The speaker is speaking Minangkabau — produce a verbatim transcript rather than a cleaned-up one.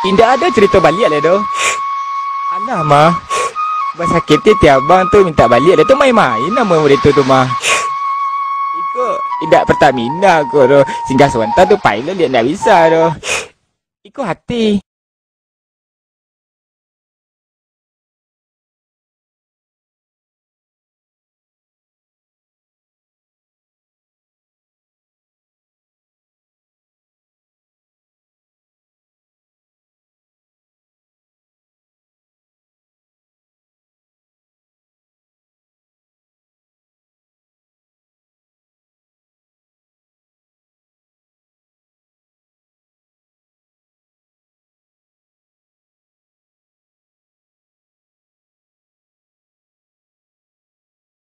Indak ado carito baliak lai doh. Alah mah, basakik ati abang tu mintak baliak lai tu main-main namonyo murid tu tu mah. Iko indak Pertamina ko doh, singgah sabanta tu pai lo liak ndak bisa doh. Iko ati.